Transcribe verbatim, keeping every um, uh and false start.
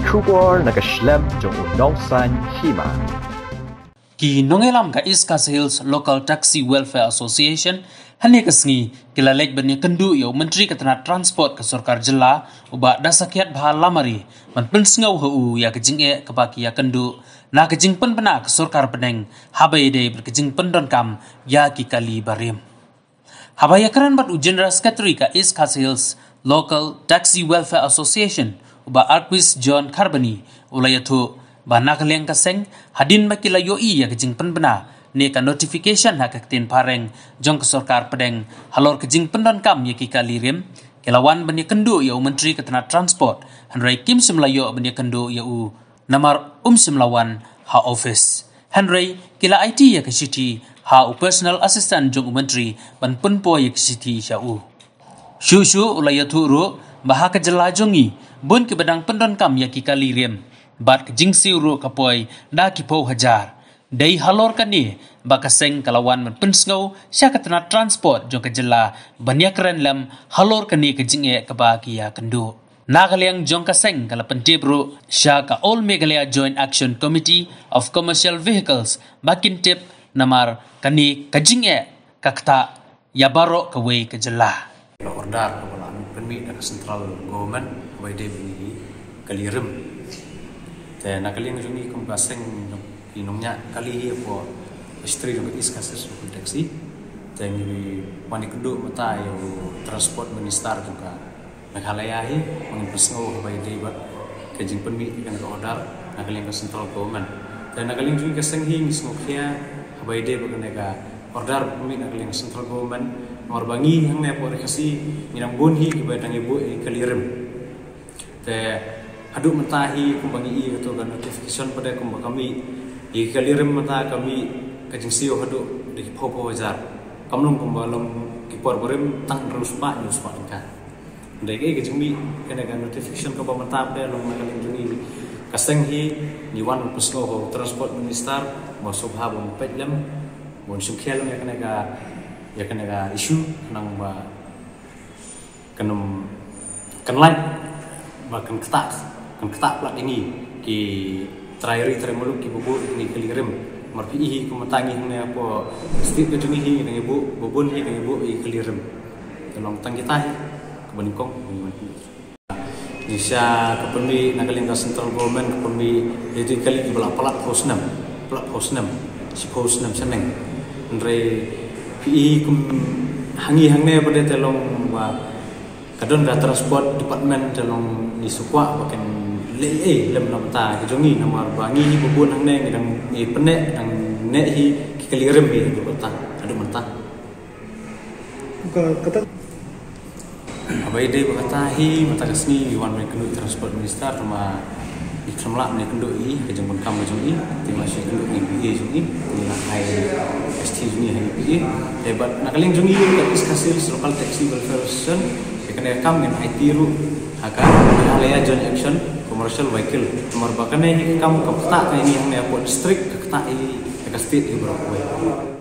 Khubor na ka shlem jong u nongsan hima. Ki nongïalam ka East Khasi Hills Local Taxi Welfare Association hynne ka sngi ki la leit ban ïakynduh ïa u Myntri ka tnat Transport ka Sorkar Jylla, u Bah Dasakiatbha Lamare, ban pynsngew ha u ïa ka jingeh kaba ki ïakynduh na ka jingpynbna ka Sorkar Pdeng haba ïadei bad ka jingpyndonkam ïa ki kali barim. Haba ïakren bad u General Secretary ka East Khasi Hills Local Taxi Welfare Association, u Bah Arquis John Kharbani, u la ïathuh ba na ka liang ka seng, hadien ba ki la ïohi ïa ka jingpynbna ne ka notification ha ka ktien phareng jong ka Sorkar Pdeng halor ka jingpyndonkam ïa ki kali rim, ki la wan ban ïakynduh ïa u Myntri ka tnat Transport, hynrei kim shym la ïoh ban ïakynduh ïa u namar um shym la wan ha office. Hynrei ki la aiti ïa ka shithi ha u Personal Assistant jong u Myntri ban pynpoi ïa ka shithi sha u. Shuh shuh u la ïathuh ruh ba ha ka jylla jong ngi bun kiba dang pyndonkam ïa ki kali rim bad ka jingsiew ruh ka poi da ki phew hajar. Dei halor kane ba ka seng ka la wan ban pynsngew sha ka tnat Transport jong ka jylla ban ïakren lem halor kane ka jingeh kaba ki ïakynduh. Na ka liang jong ka seng ka la pyntip ruh sha ka All Meghalaya Joint Action Committee of Commercial Vehicles ba kin tip namar kane ka jingeh ka ktah ïa baroh kawei ka jylla. Ka order kaba la pynmih da ka central government ba ïadei bad ki kali rim. Te na ka liang jong ngi kum ka seng jong ki nongñiah kali hi hapoh history jong ka East Khasi Hills Local Taxi. Te ngi wan ïakynduh mynta ïa u Transport Minister jong ka Meghalaya hi, ba ngin pynsngew haba ïadei bad ka jingpynmih ïa kane ka order na ka liang ka central government. Te na ka liang jong ngi ka seng hi ngi sngewkhia haba ïadei bad kane ka order pynmih na ka liang ka central government. Namar ba ngi hangne hapoh Ri Khasi ngi dang bun hi kiba dang ïa buh ïa ki kali rim. Te haduh mynta hi kumba ngi i kato ka notification pat de kumba ka mih ïa ki kali rim mynta ka mih ka jingsiew haduh da ki phew phew hajar. Kam long kumba long ki por barim tang hynriew spah hynñiew spah tyngka. Hynrei kaei ka jingmih kane ka notification kaba mynta pat de long na ka liang jong ngi ka seng hi ngi wan pynsngew ha u Transport Minister ba sngewbha ban peit lem ban sngewkhia lem ïa kane ka ïa kane ka issue khnang ba kan ym kan lait ba kan ktah kan ktah palat ïa ngi ki trai ri trai muluk kiba buh ïa ki kali rim. Namar phi i hi kumta ngi hangne hapoh state ka jong ngi hi ngi dang ïa buh ba bun hi dang ïa buh ïa ki kali rim. Te long tang kita hi kaba nyngkong. Ngi sha ka pynmih na ka liang ka central government ka pynmih ïa ki kali kiba la palat phew snem, palat phew snem, shiphew snem shaneng. Hynrei phi i kum ha ngi hangne pat de te long ba ka don ka transport department te long ngi shu kwah ba kan leh ei lem na bynta ka jong ngi namar ba ngi hi ba bun hangne ngi dang ngi pyneh dang neh hi ki kali rim hi haduh mynta, haduh mynta. Ka kata Haba ïadei bad kata hi mynta ka sngi ngi wan ban kynduh ïa u Transport Minister, tangba ngi khlem lah ban kynduh ïa u ha ka jingdonkam ka jong u. Te ngi la shu kynduh ïa u P A jong u, te ngi la ai S T jong u ha u P A. Te bad na ka liang jong ngi ka East Khasi Hills Local Taxi Welfare Association, ïa kane ka kam ngin aiti ruh ha ka Meghalaya Joint Action Commercial Vehicle. Namar ba kane hi ka kam ka ktah ïa ngi hangne hapoh district, ka ktah ïa ka state ïa baroh kawei.